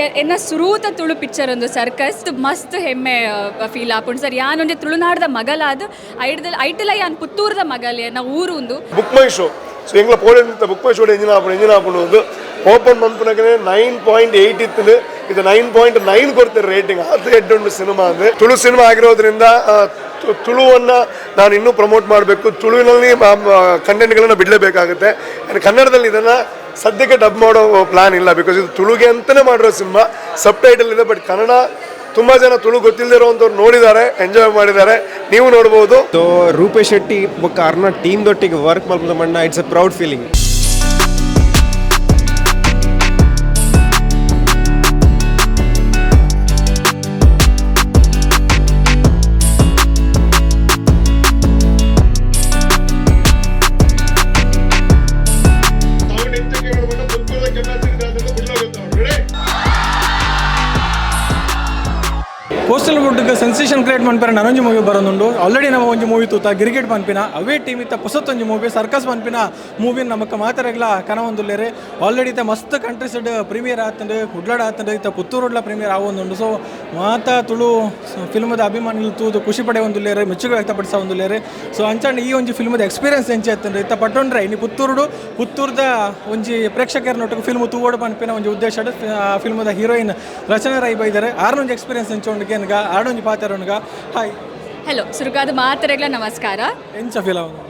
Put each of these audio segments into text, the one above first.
ಎನ್ನ ಸುರೂತ ತುಳು ಪಿಕ್ಚರ್ ಒಂದು ಸರ್ಕಸ್. ಮಸ್ತ್ ಹೆಮ್ಮೆ ಫೀಲ್ ಆಪುಂಡು ಸರ್. ಯಾನೊಂಜಿ ತುಳುನಾಡ್ದ ಮಗಲಾದ್, ಐಡ್ದ ಐಟಲ ಯಾನ್ ಪುತ್ತೂರ್ದ ಮಗಲ್, ಎನ್ನ ಊರು ಉಂದು. ಬುಕ್ ಮೈ ಶೋ. ಸೊ ಎಂಗ್ಲ ಪೋಲೆಂಡ್ ಬುಕ್ ಮೈ ಶೋ ಎಂಜಿನ ಆಪುಂಡು, ಎಂಜಿನ ಆಪುಂಡು. ಒಂದು ಓಪನ್ ಮನ್ಪುನಗನೆ 9.8 ಇತ್ತು, ಇದು 9.9 ಕೊಡ್ತಾರೆ ರೇಟಿಂಗ್. ಅದು ಎಡ್ಡುಂಡು ಸಿನಿಮಾ. ಅಂದ್ರೆ ತುಳು ಸಿನಿಮಾ ಆಗಿರೋದ್ರಿಂದ ತುಳುವನ್ನ ನಾನು ಇನ್ನೂ ಪ್ರಮೋಟ್ ಮಾಡಬೇಕು. ತುಳುವಿನಲ್ಲಿ ಕಂಟೆಂಟ್ಗಳನ್ನು ಬಿಡಲೇಬೇಕಾಗುತ್ತೆ. ಆ್ಯಂಡ್ ಕನ್ನಡದಲ್ಲಿ ಇದನ್ನು ಸದ್ಯಕ್ಕೆ ಡಬ್ ಮಾಡೋ ಪ್ಲಾನ್ ಇಲ್ಲ, because ಇದು ತುಳುಗೆ ಅಂತಲೇ ಮಾಡಿರೋ ಸಿನಿಮಾ. ಸಬ್ ಟೈಟಲ್ ಇದೆ, ಬಟ್ ಕನ್ನಡ ತುಂಬ ಜನ ತುಳು ಗೊತ್ತಿಲ್ಲದೆ ಇರೋವಂಥವ್ರು ನೋಡಿದ್ದಾರೆ, ಎಂಜಾಯ್ ಮಾಡಿದ್ದಾರೆ. ನೀವು ನೋಡ್ಬೋದು. ಸೊ ರೂಪೇಶ್ ಶೆಟ್ಟಿ ಬೊಕ್ಕ ಅರ್ನ ಟೀಮ್ ದೊಟ್ಟಿಗೆ ವರ್ಕ್ ಮಲ್ಪುನ ಮಣ್ಣ, it's a proud feeling. Coastal wood sensation create ಮನ್ಪೆರೆ ನನೊಂಜಿ movie ಬರೋದುಂಡು. ಆಲ್ರೆಡಿ ನಮ್ಮ ಒಂಜಿ ಮೂವಿ ತೂತ, ಗಿರಿಗೆಟ್ ಪನ್ಪಿನ. ಅವೇ ಟೀಮ್ ಇತ್ತ ಪೊಸತ್ತೊಂಜಿ ಮೂವಿ ಸರ್ಕಸ್ ಪನ್ಪಿನ ಮೂವಿ ನಮಕ್ ಮಾತೆರೆಗ್ಲ ಕನವೊಂದುಲ್ಲೆರ್. ಆಲ್ರೆಡಿ ಇತ್ತ ಮಸ್ತ್ ಕಂಟ್ರೀಸ್ ಪ್ರೀಮಿಯರ್ ಆತಂಡು, ಕುಡ್ಲಡ್ ಆತಂಡು, ಇತ್ತ ಪುತ್ತೂರುಡ್ಲ ಪ್ರೀಮಿಯರ್ ಆವೊಂದುಂಡು. ಸೊ ಮಾತ ತುಳು ಫಿಲ್ಮದ ಅಭಿಮಾನಿಲು ತೂದು ಖುಷಿ ಪಡೆಯೊಂದುಲ್ಲೆರ್, ಮೆಚ್ಚುಗೆ ವ್ಯಕ್ತಪಡಿಸೊಂದುಲ್ಲೆರ್. ಸೊ ಅಂಚಾಂಡ ಈ ಒಂಜಿ ಫಿಲ್ಮದ ಎಕ್ಸ್ಪೀರಿಯನ್ಸ್ ಎಂಚ ಇತ್ತಂಡು, ಇತ್ತ ಪಟ್ಟೊಂಡ್ರೆ ಇನಿ ಪುತ್ತೂರುಡು ಪುತ್ತೂರ್ದ ಒಂಜಿ ಪ್ರೇಕ್ಷಕರನೊಟ್ಟಿಗೆ ಫಿಲ್ಮ್ ತೂವೋಡು ಪನ್ಪಿನ ಒಂಜಿ ಉದ್ದೇಶ. ಫಿಲ್ಮದ ಹೀರೋಯಿನ್ ರಚನಾ ರೈ ಬೈದಾರೆ. ಆರ್ನೊಂಜಿ ಎಕ್ಸ್ಪೀರಿಯನ್ಸ್ ಎಂಚ ಉಂಡು ಕೇನ್ಗ, ಆರ್ನೊಂಜಿ ಪಾತೆರೊನ್ಗ. ಹಾಯ್. ಹಲೋ, ಸುರುಕಾದ ಮಾತೆರೆಗ್ಲ ನಮಸ್ಕಾರ. ಎಂಚ ಫೀಲ್ ಆವೊಂದು?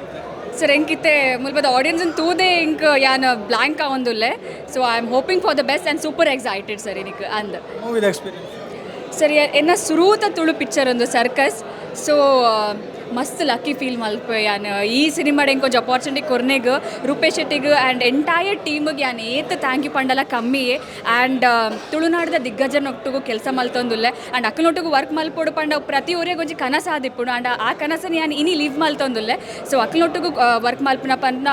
ಸರ್, ಎಂಕಿತ್ತೆ ಮುಲ್ಪದ ಆಡಿಯನ್ಸ್ ತೂದೆ ಇಂಕ್ ಯಾನ್ blank ಆವೊಂದುಲ್ಲೆ. So I am hoping for the best and super excited sir ಇನಿಕ್ ಅಂದ್. ಮೂವಿದ ಎಕ್ಸ್ಪೀರಿಯನ್ಸ್? ಸರ್, ಎನ್ನ ಸುರೂತ ತುಳು ಪಿಕ್ಚರ್ ಒಂದು ಸರ್ಕಸ್. ಸೊ ಮಸ್ತ್ ಲಕ್ಕಿ ಫೀಲ್ ಮಲ್ಪೆ ಯಾನ್. ಈ ಸಿನಿಮಾಡ್ ಎಂಕೊಂಜಿ ಅಪಾರ್ಚುನಿಟಿ ಕೊರ್ನೆಗ್ ರೂಪೇಶ್ ಶೆಟ್ಟಿಗ್ ಆ್ಯಂಡ್ ಎಂಟೈರ್ ಟೀಮಿಗೆ ಯಾನ್ ಏತ್ thank you ಪಂಡಲ ಕಮ್ಮಿಯೇ. ಆ್ಯಂಡ್ ತುಳುನಾಡದ ದಿಗ್ಗಜನೊಟ್ಟಿಗೂ ಕೆಲಸ ಮಲ್ತೊಂದುಲ್ಲೆ. ಆ್ಯಂಡ್ ಅಕ್ಕನೊಟ್ಟಿಗೂ ವರ್ಕ್ ಮಲ್ಪೊಡು ಪಂಡ ಪ್ರತಿ ಊರಿಗೆ ಒಂಜಿ ಕನಸಾದಿಪ್ಪುಂಡು. ಆ್ಯಂಡ್ ಆ ಕನಸನ್ನು ಯಾನ್ ಇನಿ ಲೀವ್ ಮಲ್ತೊಂದುಲ್ಲೆ. ಸೊ ಅಕ್ಕನೊಟ್ಟಿಗೂ ವರ್ಕ್ ಮಲ್ಪುನ ಪಂಡ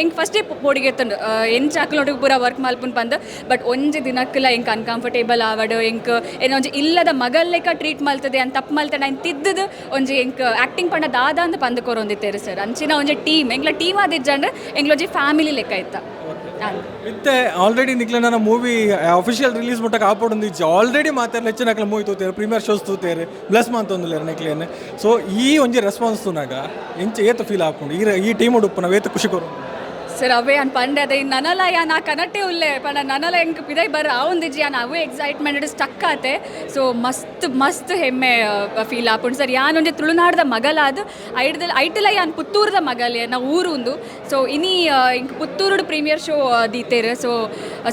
ಎಂಕ್ ಫಸ್ಟೇ ಪೋಡಿಗೆ ಎತ್ತುಂಡು, ಎಂಚ ಅಕ್ಕನೊಟ್ಟಿಗೆ ಪೂರ ವರ್ಕ್ ಮಲ್ಪುನ ಪಂದ್. ಬಟ್ ಒಂಜಿ ದಿನಕ್ಕೆಲ್ಲ ಎಂಕ್ ಅನ್ಕಂಫರ್ಟೇಬಲ್ ಆವಡ್, ಎಂಕ್ ಏನೋ ಒಂಜಿ ಇಲ್ಲದ ಮಗಲ್ಲೆಕ ಟ್ರೀಟ್ ಮಲ್ತದೆ ಅಂತ, ತಪ್ಪು ಮಲ್ತದೆ ಐನ್ ತಿದ್ದದು ಒಂಜಿ ಎಂಕ್ ಆ್ಯಕ್ಟಿಂಗ್ ಪಂಡ ದಾದ ಅಂತ ಪಂದ್ ಕೊರೊಂದಿತ್ತೇರು ಸರ್. ಅಂಚಿನ ಒಂಜಿ ಟೀಮ್, ಎಂಗ್ಲ ಟೀಮ್ ಆದಿಜ್ಜಂಡ್ ಎಂಗ್ಲ ಒಂಜಿ ಫ್ಯಾಮಿಲಿ ಲೆಕ್ಕ ಇತ್ತ ಅಂದ್. ಇತ್ತೆ ಆಲ್ರೆಡಿ ನಿಕ್ಲೆ ನನ್ನ ಮೂವಿ ಅಫಿಷಿಯಲ್ ರಿಲೀಸ್ ಮುಟ್ಟಕ್ಕೆ ಆಪೊಡೊಂದು ಇಜ್ಜಿ, ಆಲ್ರೆಡಿ ಮಾತೆರ್ಲ ಹೆಚ್ಚಿನ ಮೂವಿ ತೂತೇರು, ಪ್ರೀಮಿಯರ್ ಶೋಸ್ ತೂತೇರು, ಬ್ಲೆಸ್ ಮಂತೊಂದುಲ್ಲೆರ್ ನಿಕ್ಲೇನ್. ಸೊ ಈ ಒಂಜಿ ರೆಸ್ಪಾನ್ಸ್ ತೂನಾಗ ಎಂಚ ಏತ್ ಫೀಲ್ ಆಪುಂಡು? ಈ ಈ ಟೀಮ್ ಉಡುಪು ಏತ್ ಖುಷಿ ಕೊರು? ಸರ್, ಅವೇ ಅನ್ ಪಂಡೆ ಅದೇ ನನಲ ಯಾನ್ ಆ ಕನಟೆ ಉಲ್ಲೆ ಪಂಡ ನನಲ ಎಂಕ್ ಪಿದೈ ಬರ ಆವೊಂದಿಜ್ಜಿ. ಯಾನ್ ಅವೇ ಎಕ್ಸೈಟ್ಮೆಂಟ್ ಸ್ಟಕ್ ಆತೆ. ಸೊ ಮಸ್ತ್ ಮಸ್ತ್ ಹೆಮ್ಮೆ ಫೀಲ್ ಆಪುಂಡು ಸರ್. ಯಾನ್ ಒಂಜಿ ತುಳುನಾಡ್ದ ಮಗಲಾದ್, ಐಡ್ದ ಐಟಲ ಯಾನ್ ಪುತ್ತೂರ್ದ ಮಗಲ್, ಎನ್ನ ಊರು ಉಂದು. ಸೊ ಇನಿ ಇಂಕ್ ಪುತ್ತೂರುಡು ಪ್ರೀಮಿಯರ್ ಶೋ ದೀತೆರ್. So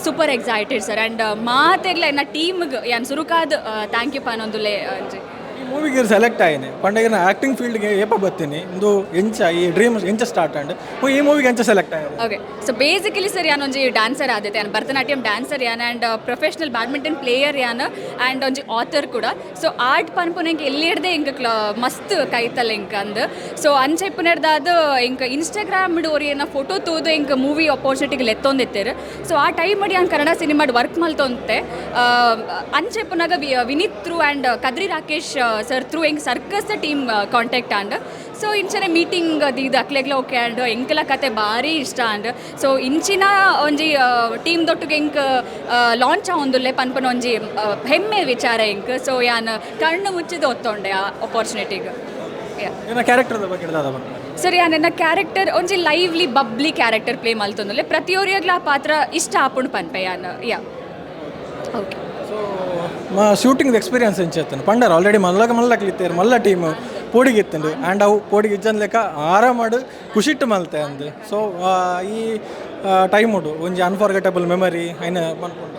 super excited sir. And ಮಾತೆರ್ಲ ಎನ್ನ ಟೀಮ್ಗೆ ಯಾನ್ ಸುರುಕಾದ್ thank you ಪನೊಂದುಲ್ಲೆ ಒಂಜಿ. ಈ ಮೂವಿಗೆ ಸೆಲೆಕ್ಟ್ ಆಯ್ನೆ ಪಂಡ ಆ್ಯಕ್ಟಿಂಗ್ ಫೀಲ್ಡ್ಗೆ ಏಪ ಬತ್ತೀನಿ? ಇಂದು ಎಂಚ ಈ ಡ್ರೀಮ್ ಎಂಚ ಸ್ಟಾರ್ಟ್ ಆಂಡ್ ಈ ಮೂವಿಗೆ ಎಂಚ ಸೆಲೆಕ್ಟ್ ಆಯ್ತು? ಓಕೆ, ಸೊ ಬೇಸಿಕಲಿ ಸರ್, ಯಾನ್ ಒಂಜಿ ಡ್ಯಾನ್ಸರ್ ಆದಿತ್ತೆ. ಯಾನ್ ಭರತನಾಟ್ಯಂ ಡ್ಯಾನ್ಸರ್ ಯಾನ್, ಆ್ಯಂಡ್ ಪ್ರೊಫೆಷನಲ್ ಬ್ಯಾಡ್ಮಿಂಟನ್ ಪ್ಲೇಯರ್ ಯಾನ್, ಆ್ಯಂಡ್ ಒಂಜಿ ಆಥರ್ ಕೂಡ. ಸೊ ಆರ್ಟ್ ಪನ್ಪುನ ಎಂಕ್ ಎಲ್ಲಿಡ್ದೆ ಎಂಕ್ ಮಸ್ತ್ ಕೈತಲ್ ಎಂಕ್ ಅಂದ್. ಸೊ ಅಂಚ ಇಪ್ಪುನೆಡ್ದಾದ್ ಎಂಕ್ ಇನ್ಸ್ಟಾಗ್ರಾಮ್ ಒರಿಯನ ಫೋಟೋ ತೂದು ಎಂಕ್ ಮೂವಿ ಅಪಾರ್ಚುನಿಟಿಗೆ ಲೆತ್ತೊಂದಿತ್ತೆರ್. ಸೊ ಆ ಟೈಮ್ ಮಾಡಿ ಯಾನ್ ಕನ್ನಡ ಸಿನಿಮಾಡ್ ವರ್ಕ್ ಮಲ್ತೊಂತೆ. ಅಂಚ ಇಪ್ಪುನಾಗ Vineeth through and Kadri Rakesh sir through ಎಂಕ್ ಸರ್ಕಸ್ ಟೀಮ್ ಕಾಂಟ್ಯಾಕ್ಟ್ ಆಂಡ್. ಸೊ ಇಂಚನೆ ಮೀಟಿಂಗ್ ದೀದ್ ಅಕ್ಲೆಗ್ಲ ಓಕೆ ಆಂಡ್, ಎಂಕಲ ಕತೆ ಭಾರಿ ಇಷ್ಟ ಆಂಡ್. ಸೊ ಇಂಚಿನ ಒಂಜಿ ಟೀಮ್ ದೊಟ್ಟುಗೆ ಎಂಕ್ ಲಾಂಚ್ ಆವೊಂದುಲ್ಲೆ ಪನ್ಪುನ ಒಂಜಿ ಹೆಮ್ಮೆ ವಿಚಾರ ಎಂಕ್. ಸೊ ಯಾನ್ ಕಣ್ಣು ಮುಚ್ಚಿದ ಒತ್ತೊಂಡೆ ಆ ಅಪಾರ್ಚುನಿಟಿಗೆ. ಏನ ಕ್ಯಾರೆಕ್ಟರ್ದ ಬಗ್ಗೆ ದಾದ ಬಂತು? ಸರಿ, ನನ್ನ ಕ್ಯಾರೆಕ್ಟರ್ ಒಂಜಿ ಲೈವ್ಲಿ ಬಬ್ಲಿ ಕ್ಯಾರೆಕ್ಟರ್ ಪ್ಲೇ ಮಲ್ತೊಂದುಲ್ಲೆ. ಪ್ರತಿಯೊರಿಯಗ್ಲ ಆ ಪಾತ್ರ ಇಷ್ಟ ಆಪುಂಡು ಪನ್ಪೆ ಯಾನ್. ಯಾ, ಓಕೆ. ಸೊ ಮಾ ಶೂಟಿಂಗ್ ಎಕ್ಸ್ಪೀರಿಯನ್ಸ್ ಎಂಚ ಇತ್ತಂಡು? ಪಂಡರ್ ಆಲ್ರೆಡಿ ಮಲ್ಲಗ ಮಲ್ಲಕ್ಲಿತ್ತೇರು, ಮಲ್ಲ ಟೀಮ್ ಪೋಡಿಗೆ ಇತ್ತಂಡು. ಆ್ಯಂಡ್ ಅವು ಪೋಡಿಗೆ ಇಜ್ಜನ್ ಲೆಕ್ಕ ಆರಾಮಾಡು ಖುಷಿಟ್ಟು ಮಲ್ತೆ ಅಂದ್. ಸೊ ಈ ಟೈಮ್ ಉಂಡು ಒಂಜಿ ಅನ್ಫಾರ್ಗೆಟಬಲ್ ಮೆಮರಿ ಐನ ಮನ್ಪುಂಡು.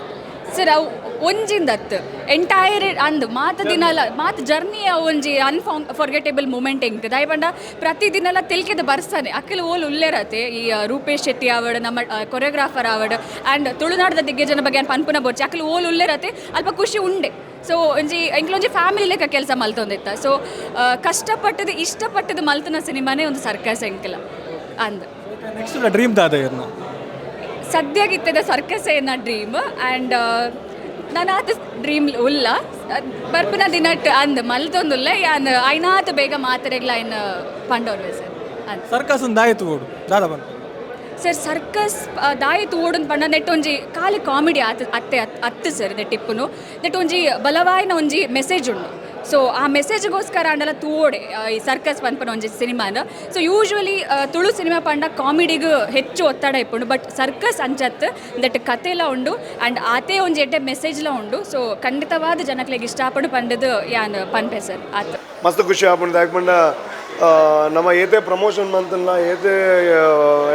ಸರ್, ಅವು ಒಂಜಿಂದತ್ತು ಎಂಟೈರ್ ಅಂದ್ ಮಾತ ದಿನಲ ಮಾತ ಜರ್ನಿ ಒಂಜಿ ಅನ್ಫಾರ್ಗೆಟೇಬಲ್ ಮೂಮೆಂಟ್ ಎಂಕ್. ದಾಯೆ ಪಂಡ ಪ್ರತಿ ದಿನಲ ತೆಲ್ಕೆದ ಬರ್ಸಾನೆ. ಅಕ್ಕಲು ಓಲ್ ಉಲ್ಲೇರತೆ ಈ ರೂಪೇಶ್ ಶೆಟ್ಟಿ ಆವಡ್, ನಮ್ಮ ಕೊರಿಯೋಗ್ರಾಫರ್ ಆವಡ್, ಆ್ಯಂಡ್ ತುಳುನಾಡದ ದಿಗ್ಗಜನ ಬಗ್ಗೆ ಪನ್ಪುನ ಬೊರ್ಚಿ. ಅಕ್ಕಲು ಓಲ್ ಉಲ್ಲೇರತೆ ಅಲ್ಪ ಖುಷಿ ಉಂಡೆ. ಸೊ ಒಂಜಿ ಎಂಕ್ಲೊಂಜಿ ಫ್ಯಾಮಿಲಿ ಲೆಕ್ಕ ಕೆಲಸ ಮಲ್ತೊಂದಿತ್ತ. ಸೊ ಕಷ್ಟಪಟ್ಟದು ಇಷ್ಟಪಟ್ಟದು ಮಲ್ತನ ಸಿನಿಮಾನೇ ಒಂದು ಸರ್ಕಸ್ ಎಂಕಲ ಅಂದ್. ನೆಕ್ಸ್ಟ್ ಡ್ರೀಮ್ ದಾದ ಇರ್ನ? ಸದ್ಯಗಿತ್ತದ ಸರ್ಕಸ್ ಏನ ಡ್ರೀಮ್. ಆ್ಯಂಡ್ ನಾನು ಆತ ಡ್ರೀಮ್ ಉಲ್ಲ, ಬರ್ಪುನ ದಿನಟ್ ಅಂದ್ ಮಲ್ತೊಂದುಲ್ಲ. ಯಾನ್ ಐನಾತ್ ಬೇಗ ಮಾತೆರೆಗ್ಲ ಐನ್ ಪಂಡೋರ್ವೆ ಸರ್ ಅಂದ್. ಸರ್ಕಸ್ ಒಂದು ಆಯ್ತು ಬೋಡು ದಾದ ಬಂತು? Sir circus ದಾಯಿ ತೂವೊಡುಂದು ಪಂಡ ನೆಟ್ ಒಂಜಿ ಕಾಲಿ ಕಾಮಿಡಿ ಆತ್ ಅತ್ತೆ ಅತ್ತು ಸರ್. ನೆಟ್ ಇಪ್ಪುನು ನೆಟ್ ಒಂಜಿ ಬಲವಾಯಿನ ಒಂಜಿ ಮೆಸೇಜ್ ಉಂಡು. ಸೊ ಆ ಮೆಸೇಜ್ಗೋಸ್ಕರ ಆಂಡಲ ತೂವೊಡೆ ಈ ಸರ್ಕಸ್ ಪನ್ಪುನ ಒಂಜಿ ಸಿನಿಮಾನ. So usually Tulu cinema ಪಂಡ ಕಾಮಿಡಿಗ್ ಹೆಚ್ಚು ಒತ್ತಡ ಇಪ್ಪುಂಡು, ಬಟ್ ಸರ್ಕಸ್ ಅಂಚತ್ that ಕತೆಲ ಉಂಡು ಆ್ಯಂಡ್ ಆತೇ ಒಂಜಿ ಎಡ್ಡೆ ಮೆಸೇಜ್ಲ ಉಂಡು. ಸೊ ಖಂಡಿತವಾದ ಜನಕ್ಲೆಗ್ ಇಷ್ಟ ಆಪುಂಡು ಪಂಡದು ಯಾನ್ ಪನ್ಪೆ ಸರ್ ಆತ. ಮಸ್ತ್ ಖುಷಿ ಆಪುಂಡು. ದಾಯೆ ಪಂಡ ನಮ್ಮ ಏತೆ ಪ್ರಮೋಷನ್ ಮಂತಲ್ಲ, ಏತೆ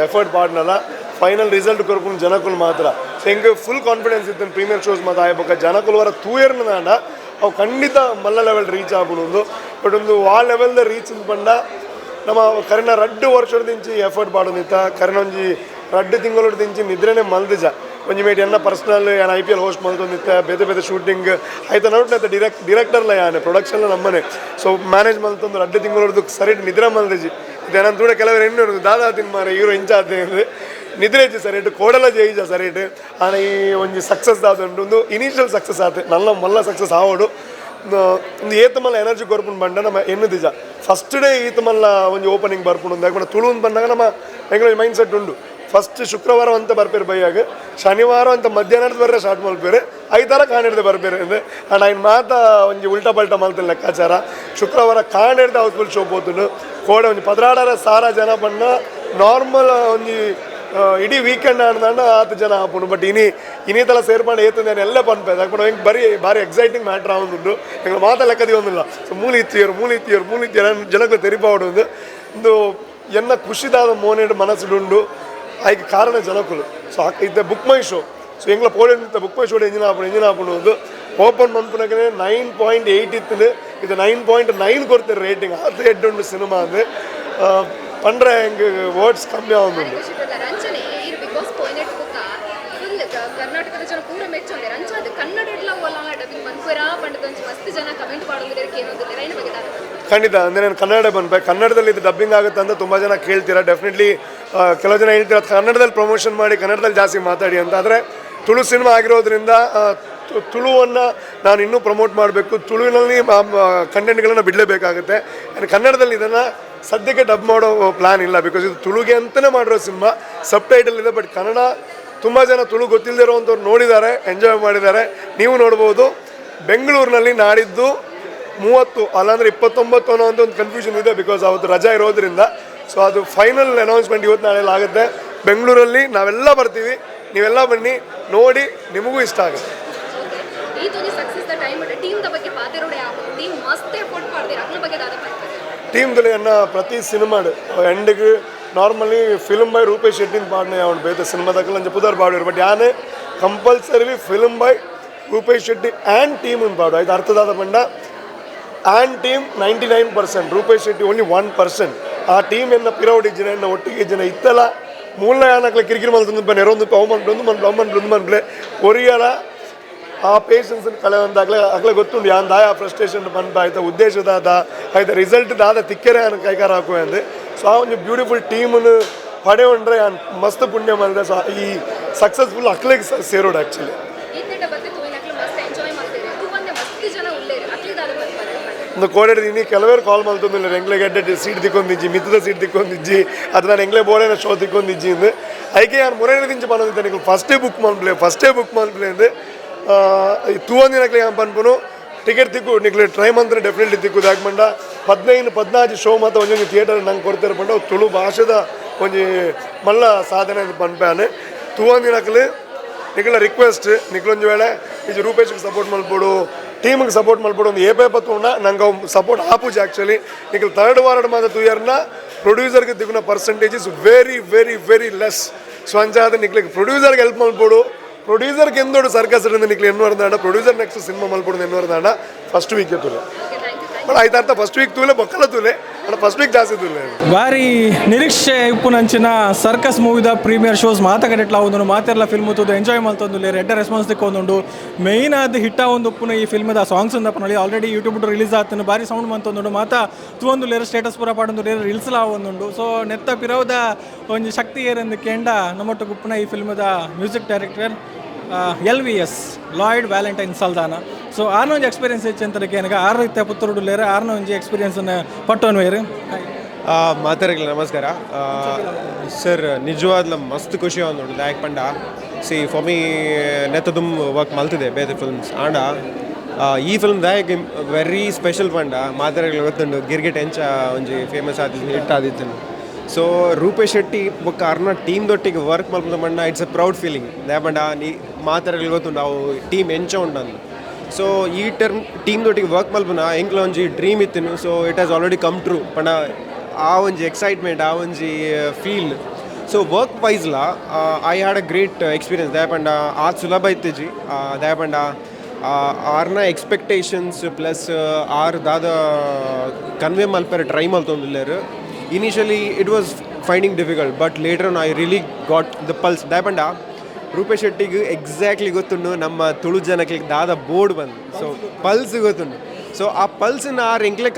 ಎಫರ್ಟ್ ಪಾಡ್ನಲ್ಲ, ಫೈನಲ್ ರಿಸಲ್ಟ್ ಕೊರ್ಪುನ ಜನಕುಲು ಮಾತ್ರ. ಸೊ ಎಂಕ್ ಫುಲ್ ಕಾನ್ಫಿಡೆನ್ಸ್ ಇತ್ತು, ಪ್ರೀಮಿಯರ್ ಶೋಸ್ ಮಾತ ಆಯ್ ಬೊಕ್ಕ ಜನಕುಲು ವರ ತೂಯರ್ನ ಅವು ಖಂಡಿತ ಮಲ್ಲ ಲೆವೆಲ್ ರೀಚ್ ಆಪುಂಡು. ಬಟ್ ಒಂದು ಆ ಲೆವೆಲ್ದ ರೀಚ್ ಪಂಡ ನಮ್ಮ ಕರಿನ ರಡ್ಡು ವರ್ಷದಿಂಚಿ ಎಫರ್ಟ್ ಪಾಡೊಂದಿತ್ತ. ಕರಿನ ಒಂಜಿ 2 ತಿಂಗಳು ದಿಂಚಿ ನಿದ್ರೆನೆ ಮಲ್ದಿಜ. ಒಂಜಿ ಮೇಟ್ ಎನ್ನ ಪರ್ಸನಲ್ ಯಾನ್ ಐಪಿಎಲ್ ಹೋಸ್ಟ್ ಮಲ್ತೊಂದಿತ್ತ, ಬೇತೆ ಬೇತೆ ಶೂಟಿಂಗ್ ಆಯ್ತ ನೋಟ್ ಡಿರೆಕ್ಟರ್ಲ ಯಾನೆ, ಪ್ರೊಡಕ್ಷನ್ ನಮ್ಮನೆ. ಸೊ ಮ್ಯಾನೇಜ್ ಮಲ್ತೊಂದು 2 ತಿಂಗಳು ಸರಿ ನಿದ್ರೆ ಮಲ್ದಿಜಿ. ಇದು ತೂಡ ಕೆಲವರು ಎಣ್ಣೆ ದಾದಾ ತಿನ್ ಮಾರೆ ಹೀರೋ ಇಂಚಾತೆ. ನಿದ್ರೆ ಇಜ್ಜಿ ಸರಿ, ಕೋಡಲ ಜೈಜ ಸರಿ. ಆನ ಈ ಒಂಜಿ ಸಕ್ಸಸ್ ದಾದುಂಡು, ಒಂದು ಇನಿಷಿಯಲ್ ಸಕ್ಸಸ್ ಆತೆ, ನಲ್ಲ ಮಲ್ಲ ಸಕ್ಸಸ್ ಆವಡು. ಒಂದು ಏತ್ ಮಲ್ಲ ಎನರ್ಜಿ ಕೊರ್ಪುಂಡು ಪಂಡ ನಮ್ಮ ಎನ್ನು ದಿಜ ಫಸ್ಟ್ ಡೇ ಈತ ಮಲ್ಲ ಒಂಜಿ ಓಪನಿಂಗ್ ಬರ್ಪುಂಡು. ಯಾಕಂದ್ರೆ ತುಳು ಬಂದಾಗ ನಮ್ಮ ಎಂಗ್ಲ ಮೈಂಡ್ ಸೆಟ್ ಉಂಡು. ಫಸ್ಟ್ ಶುಕ್ರವಾರ ಅಂತ ಬರ್ಪೇರು ಬೈಯಾಗ, ಶನಿವಾರ ಅಂತ ಮಧ್ಯಾಹ್ನದ ಬರ್ರೆ ಸ್ಟಾರ್ಟ್ ಮಲ್ಪೇರು, ಐತಾರ ಕಾಣಿಡ್ದೆ ಬರ್ಪೇರು ಅಂದ್. ಆ್ಯಂಡ್ ಐನ್ ಮಾತ ಒಂಜಿ ಉಲ್ಟಾ ಪಲ್ಟಾ ಮಲ್ತಿನ ಲೆಕ್ಕಾಚಾರ. ಶುಕ್ರವಾರ ಕಾಣಿಡ್ದೆ house full show ಪೋತುಂಡು. ಕೋಡೆ ಒಂಜಿ 12,000 ಜನ ಬಣ್ಣ. ನಾರ್ಮಲ್ ಒಂಜಿ ಇಡೀ ವೀಕೆಂಡ್ ಆಡ್ದಾಂಡ ಆತು ಜನ ಆಪುಂಡು. ಬಟ್ ಇನಿ ಇನಿ ತಲ ಸೇರ್ಪಂಡ ಏತಂದೆ ನಾನು ಎಲ್ಲ ಪನ್ಪೆ. ಯಾಕಂದ್ರೆ ಹೆಂಗೆ ಬರೀ ಭಾರಿ ಎಕ್ಸೈಟಿಂಗ್ ಮ್ಯಾಟ್ರ್ ಆವೊಂದುಂಡು. ಎಂಗ್ಲ ಮಾತ ಲೆಕ್ಕ ಒಂದಿಲ್ಲ. ಸೊ ಮೂಲು ಇತ್ತಿಯರು, ಮೂಲು ಇತ್ತಿಯರು, ಮೂಲು ಇತ್ತಿಯರು ಜನಕ್ಕೆ ತೆರಿಪಾವಡು. ಒಂದು ಒಂದು ಎನ್ನ ಖುಷಿದಾದ ಮೋನೆಡ್ ಮನಸ್ಸುಂಡು. ಐಕ್ ಕಾರಣ ಜನಕುಲು. ಸೊ ಇತ್ತೆ book my show. So ಎಂಗ್ಲ ಪೋಡೆ book my show engine ಆಪುಂಡು, engine ಆಪುಂಡು. ಒಂದು ಓಪನ್ ಮನ್ಪುನಗನೆ 9.8 ಇತ್ತು, ಇದು 9.9 ಕೊಡ್ತಾರೆ ರೇಟಿಂಗ್. ಅದು ಎಡ್ಡುಂಡು ಸಿನಿಮಾ ಅಂದ್ರೆ ಪಂಡ್ರೆ ಹೆಂಗೆ ವರ್ಡ್ಸ್ ಕಮ್ಮಿ ಆವೊಂದುಂಡು. ರಂಜನೆ ಈರ್ ಬಿಗ್ ಬಾಸ್ ಪೋಯಿನೆಟ್ ಬೊಕ್ಕ ಫುಲ್ ಕರ್ನಾಟಕದ ಜನ ಪೂರ ಮೆಚ್ಚೊಂದೆರ್. ಅಂಚ ಅದು ಕನ್ನಡ ಓಲ ಡಬ್ಬಿಂಗ್ ಮನ್ಪುರ ಪಂಡದ ಒಂಜಿ ಮಸ್ತ್ ಜನ ಕಮೆಂಟ್ ಮಾಡೋದಿದ್ದಾರೆ, ಕೇನೊಂದಿದ್ದಾರೆ. ಐನ ಬಗ್ಗೆ ದಾದ? ಖಂಡಿತ. ಅಂದರೆ ನಾನು ಕನ್ನಡ ಬಂದ್ಬೆ, ಕನ್ನಡದಲ್ಲಿ ಇದು ಡಬ್ಬಿಂಗ್ ಆಗುತ್ತೆ ಅಂತ ತುಂಬ ಜನ ಕೇಳ್ತೀರಾ. ಡೆಫಿನೆಟ್ಲಿ ಕೆಲವು ಜನ ಹೇಳ್ತೀರಾ ಕನ್ನಡದಲ್ಲಿ ಪ್ರಮೋಷನ್ ಮಾಡಿ, ಕನ್ನಡದಲ್ಲಿ ಜಾಸ್ತಿ ಮಾತಾಡಿ ಅಂತ. ಆದರೆ ತುಳು ಸಿನಿಮಾ ಆಗಿರೋದ್ರಿಂದ ತುಳುವನ್ನು ನಾನು ಇನ್ನೂ ಪ್ರಮೋಟ್ ಮಾಡಬೇಕು. ತುಳುವಿನಲ್ಲಿ ಕಂಟೆಂಟ್ಗಳನ್ನು ಬಿಡಲೇಬೇಕಾಗುತ್ತೆ. ಆ್ಯಂಡ್ ಕನ್ನಡದಲ್ಲಿ ಇದನ್ನು ಸದ್ಯಕ್ಕೆ ಡಬ್ ಮಾಡೋ ಪ್ಲ್ಯಾನ್ ಇಲ್ಲ, because ಇದು ತುಳುಗೆ ಅಂತಲೇ ಮಾಡಿರೋ ಸಿನಿಮಾ. ಸಬ್ ಟೈಟಲ್ ಇದೆ. ಬಟ್ ಕನ್ನಡ ತುಂಬ ಜನ ತುಳು ಗೊತ್ತಿಲ್ಲದೆ ಇರೋವಂಥವ್ರು ನೋಡಿದ್ದಾರೆ, ಎಂಜಾಯ್ ಮಾಡಿದ್ದಾರೆ. ನೀವು ನೋಡ್ಬೋದು. ಬೆಂಗಳೂರಿನಲ್ಲಿ ನಾಡಿದ್ದು 30 ಅಲ್ಲಾಂದ್ರೆ 29 ಅನ್ನೋ ಅಂತ ಒಂದು ಕನ್ಫ್ಯೂಷನ್ ಇದೆ, because ಅವತ್ತು ರಜಾ ಇರೋದ್ರಿಂದ. ಸೊ ಅದು ಫೈನಲ್ ಅನೌನ್ಸ್ಮೆಂಟ್ ಇವತ್ತು ನಾಳೆ ಆಗುತ್ತೆ. ಬೆಂಗಳೂರಲ್ಲಿ ನಾವೆಲ್ಲ ಬರ್ತೀವಿ. ನೀವೆಲ್ಲ ಬನ್ನಿ, ನೋಡಿ, ನಿಮಗೂ ಇಷ್ಟ ಆಗುತ್ತೆ. ಈ ಒಂಜಿ success the time team the ಬಗ್ಗೆ ಪಾತೆರೋಡೆ ಆಪುಂಡು. ಟೀಮ್ ಮಸ್ತ್ ಎಫರ್ಟ್ ಪಾಡ್ದೆರ್. ಅಕ್ಲ ಬಗ್ಗೆ ದಾದ ಪನ್ಪರ್? ಟೀಮ್ದಲ್ಲಿ ಎನ್ನ ಪ್ರತಿ ಸಿನಿಮಾಡ್ ಎಂಡಿಗೆ normally film by Rupesh ಶೆಟ್ಟಿನ ಪಾಡ್ನೆ ಅವನು. ಬೇತೆ ಸಿನಿಮಾದಕ್ಕಲ್ಲ ಅಂಚ ಪುದರ್ ಪಾಡುವರು. ಬಟ್ ಯಾನೆ compulsorily film by Rupesh Shetty and team ಅಂತ ಪಾಡು. ಆಯ್ತು, ಅರ್ಥದಾದ ಪಂಡ and team 99%, Rupesh Shetty only 1%. ಆ ಟೀಮ್ ಎನ್ನ ಪಿರೌಡ್ ಇಜ್ಜಿನ, ಎನ್ನ ಒಟ್ಟಿಗೆ ಇಜ್ಜಿನ ಇತ್ತಲ ಮೂಲ ಯಾನಕ್ಲ ಕಿರಿಕಿರಿ ಮಲ್ತೊಂದು ನೆರೊಂದು ಅವು ಮನ್ಪ್ಲೆ, ಒಂದು ಮನ್ಪ್ಲೆ, ಅವು ಮನ್ಪ್ಲೆ, ಒಂದು ಮನ್ಪ್ಲೆ. ಒರಿಯರ ಆ ಪೇಷನ್ಸ್ ಕಳೆ ಒಂದಾಗ್ಲೆ ಅಗ್ಲೆ ಗೊತ್ತುಂಡು ಯಾನ್ ದಾಯ ಫ್ರಸ್ಟ್ರೇಷನ್ ಪನ್ಪ. ಆಯ್ತ ಉದ್ದೇಶ ದಾದ, ಆಯ್ತ ರಿಸಲ್ಟ್ ದಾದ ತಿಕ್ಕೆರೆ ಯಾನ್ ಕೈಕಾರ ಹಾಕುವೆ ಅಂದೆ. ಸೊ ಆ ಒಂಜಿ ಬ್ಯೂಟಿಫುಲ್ ಟೀಮ್ನು ಪಡೆಯೊಂಡ್ರೆ ಯಾನ್ ಮಸ್ತ್ ಪುಣ್ಯ ಮಲ್ದೆ. ಸೊ ಈ ಸಕ್ಸಸ್ಫುಲ್ ಅಕ್ಲೆಗ್ ಸೇರೋಡು ಆ್ಯಕ್ಚುಲಿ. ಈತ್ನೆಟ ಬತ್ತೆ ತೂಯಿನಕ್ಲು ಮಸ್ತ್ ಎಂಜಾಯ್ ಮಲ್ತೆರ್. ತೂವಂದೆ ಮಸ್ತ್ ಜನ ಉಲ್ಲೇರ್. ಅಕ್ಲಿ ದಾದ ಪನ್ಪರ್? ಒಂದು ಕೋಡೆಡ್ ಇನಿ ಕೆಲವೇರು ಕಾಲ್ ಮಲ್ತೊಂದಿಲ್ಲ, ಎಂಗ್ಲೆ ಗೆಡ್ಡೆ ಸೀಟ್ ತಿಕ್ಕೊಂದಿಜ್ಜಿ, ಮಿತ್ತದ ಸೀಟ್ ತಿಕ್ಕೊಂದಿಜ್ಜಿ, ಅದು ನಾನು ಎಂಗ್ಲೆ ಬೋಡೇನ ಶೋ ತಿಕ್ಕೊಂದಿಜ್ಜಿ ಇಂದು. ಐಕೆ ಯಾನ್ ಮುರೇನ ದಿಂಚಿ ಪನೊಂದಿತ್ತೆ, ನಿಕುಲು ಫಸ್ಟೇ ಬುಕ್ ಮಲ್ಪಲೆ, ಫಸ್ಟೇ ಬುಕ್ ಮಲ್ಪಲೆ ಇಂದು. ತೂವಂದಿನಕ್ಲೆ ಯಾನ್ ಪನ್ಪುನು, ಟಿಕೆಟ್ ತಿಕ್ಕು, ನಿಕ್ಲೆ ಟ್ರೈ ಮಂತ್ರ ಡೆಫಿನೆಟ್ಲಿ ತಿಕ್ಕು. ಯಾಕೆ ಪಂಡ 15 14 ಶೋ ಮಾತ ಒಂಜೊಂಜಿ ಥಿಯೇಟರ್ ನಂಗೆ ಕೊಡ್ತಾರೆ ಪಂಡ ಅವು ತುಳು ಭಾಷೆದ ಒಂಜಿ ಮಲ್ಲ ಸಾಧನೆ ಅಂತ ಪನ್ಪಾನೆ. ತೂವಂದಿನಕ್ಲು ನಿಕ್ಲ ರಿಕ್ವೆಸ್ಟ್, ನಿಕ್ಲೊಂಜಿ ವೇಳೆ ಇದು ರೂಪೇಶ್ಗೆ ಸಪೋರ್ಟ್ ಮಲ್ಪೊಡು, ಟೀಮಿಗೆ ಸಪೋರ್ಟ್ ಮಲ್ಪೊಡು. ಒಂದು ಏಪೇ ಪತ್ತುಂಡ ನಂಗೆ ಅವು ಸಪೋರ್ಟ್ ಆಪುಜಿ. ಆ್ಯಕ್ಚುಲಿ ನಿಕ್ಲು ತರ್ಡ್ ವಾರಡ್ ಮಾತ ತೂಯರ್ನ ಪ್ರೊಡ್ಯೂಸರ್ಗೆ ತಿಕ್ಕುನ percentage is very very very less. So ಅಂಚಾದ ನಿಕ್ಲಿಗೆ ಪ್ರೊಡ್ಯೂಸರ್ಗೆ ಹೆಲ್ಪ್ ಮಲ್ಪೊಡು. ಪ್ರೊಡ್ಯೂಸರ್ಗೆ ಎಂದೋಡು ಸರ್ಕಸ್ ನಿಕ್ಲು ಎನ್ನುವರ್ದಾಂಡ, producer next cinema ಮಲ್ಪೊಡು ಎನ್ನುವರ್ದಾಂಡ first week ತೂಲೆ. But ಆಯ್ತಾರ್ಥ first week ತೂಲೆ, ಬೊಕ್ಕಲ ತೂಲೆ, but first week ಜಾಸ್ತಿ ತೂಲೆ. ಬಾರಿ ನಿರೀಕ್ಷೆ ಇಪ್ಪುನಂಚಿನ ಸರ್ಕಸ್ ಮೂವಿದ ಪ್ರೀಮಿಯರ್ ಶೋಸ್ ಮಾತ ಕಡೆಟ್ಲ ಒಂದು ಮಾತೆರ್ಲ ಫಿಲ್ಮ್ ತೂದು ಎಂಜಾಯ್ ಮಲ್ತೊಂದು ಎಡ್ಡೆ ರೆಸ್ಪಾನ್ಸ್ ತಿಕ್ಕೊಂದುಂಡು. ಮೇಯ್ನ್ ಆದ್ ಹಿಟ್ಟ ಒಂದು ಉಪ್ಪುನ ಈ ಫಿಲ್ಮ್ದ ಸಾಂಗ್ಸ್ ಉಂದಪ್ಪನಲ್ಲಿ already YouTube release ಆತನು, ಬಾರಿ ಸೌಂಡ್ ಮಂತೊಂದುಂಡು. ಮಾತ ತೂವೊಂದು ಲೇರ್, ಸ್ಟೇಟಸ್ ಪೂರ ಪಾಡೊಂದು ಲೇರ್, ರೀಲ್ಸ್ ಆವೊಂದುಂಡು. ಸೊ ನೆತ್ತ ಪಿರವುದ ಒಂಜಿ ಶಕ್ತಿ ಏರೆಂದು ಕೇಂಡ ನಮ್ಮೊಟ್ಟು ಗುಪ್ಪುನ ಈ ಫಿಲ್ಮ್ದ music director LVS Lloyd Valentine Saldanha. So ಆರ್ನ ಒಂಜಿ ಎಕ್ಸ್ಪೀರಿಯನ್ಸ್ ಹೆಚ್ಚು ಅಂತ ಕೇನಗ ಆರು ರೀತಿಯ ಪುತ್ತೂರು ಲೇರ್ ಆರ್ನ ಒಂಜಿ ಎಕ್ಸ್ಪೀರಿಯನ್ಸ್ ಪಟ್ಟೋನ್ ವೇರು. ಮಾತಾಡಲಿಲ್ಲ. ನಮಸ್ಕಾರ ಸರ್. ನಿಜವಾದ್ಲ ಮಸ್ತ್ ಖುಷಿ ಆವೊಂದುಂಡು. ದಾಯಕ್ ಪಂಡ, C, for me ನೆತ್ತ ದುಂಬು ವರ್ಕ್ ಮಲ್ತಿದೆ ಬೇತೆ ಫಿಲ್ಮ್ಸ್. ಆಂಡ ಈ ಫಿಲ್ಮ್ ದಾಯಕ್ ವೆರಿ ಸ್ಪೆಷಲ್ ಪಂಡ, ಮಾತಾಡಲು ಗೊತ್ತುಂಡು ಗಿರ್ಗಿಟ್ ಎಂಚ ಒಂಜಿ ಫೇಮಸ್ ಆದಿತ್ತು, ಹಿಟ್ ಆದಿತ್ತು. ಸೊ ರೂಪೇಶ್ ಶೆಟ್ಟಿ ಬೊಕ್ಕ ಅರ್ನ ಟೀಮ್ ದೊಟ್ಟಿಗೆ ವರ್ಕ್ ಮಲ್ಪುನ ಪಂಡ it's a proud feeling. ದಾಯೆ ಪಂಡ ನೀ ಮಾತಾಡಲು ಗೊತ್ತುಂಡು ಅವು ಟೀಮ್ ಎಂಚ ಉಂಡು. ಸೊ ಈ ಟರ್ಮ್ ಟೀಮ್ ದೊಟ್ಟಿಗೆ ವರ್ಕ್ ಮಲ್ಪುನ ಎಂಕ್ಲ ಒಂಜಿ dream ಇತ್ತಿನು. So it has already come true ಪಂಡ ಆ ಒಂಜಿ ಎಕ್ಸೈಟ್ಮೆಂಟ್, ಆ ಒಂಜಿ feel. So work ವೈಸ್ಲ I had a great experience. ದಾಯೆ ಪಂಡ ಆತ್ ಸುಲಭ ಇತ್ತಿಜಿ. ದಾಯೆ ಪಂಡ ಆರ್ನ ಎಕ್ಸ್ಪೆಕ್ಟೇಷನ್ಸ್ ಪ್ಲಸ್ ಆರ್ ದಾದ ಕನ್ವೆ ಮಲ್ಪೆರೆ ಟ್ರೈ ಮಲ್ತೊಂದುಲ್ಲೆರ್. Initially it was finding difficult, but later I really got the pulse. ದಾಯೆ ಪಂಡ ರೂಪೇಶ್ ಶೆಟ್ಟಿಗೆ ಎಕ್ಸಾಕ್ಟ್ಲಿ ಗೊತ್ತುಂಡು ನಮ್ಮ ತುಳು ಜನಕ್ಕೆ ದಾದ ಬೋರ್ಡ್ ಬಂದು. ಸೊ ಪಲ್ಸ್ ಗೊತ್ತುಂಡು. ಸೊ ಆ ಪಲ್ಸ್ನ ಆರ್ ಎಂಕ್ಲೆ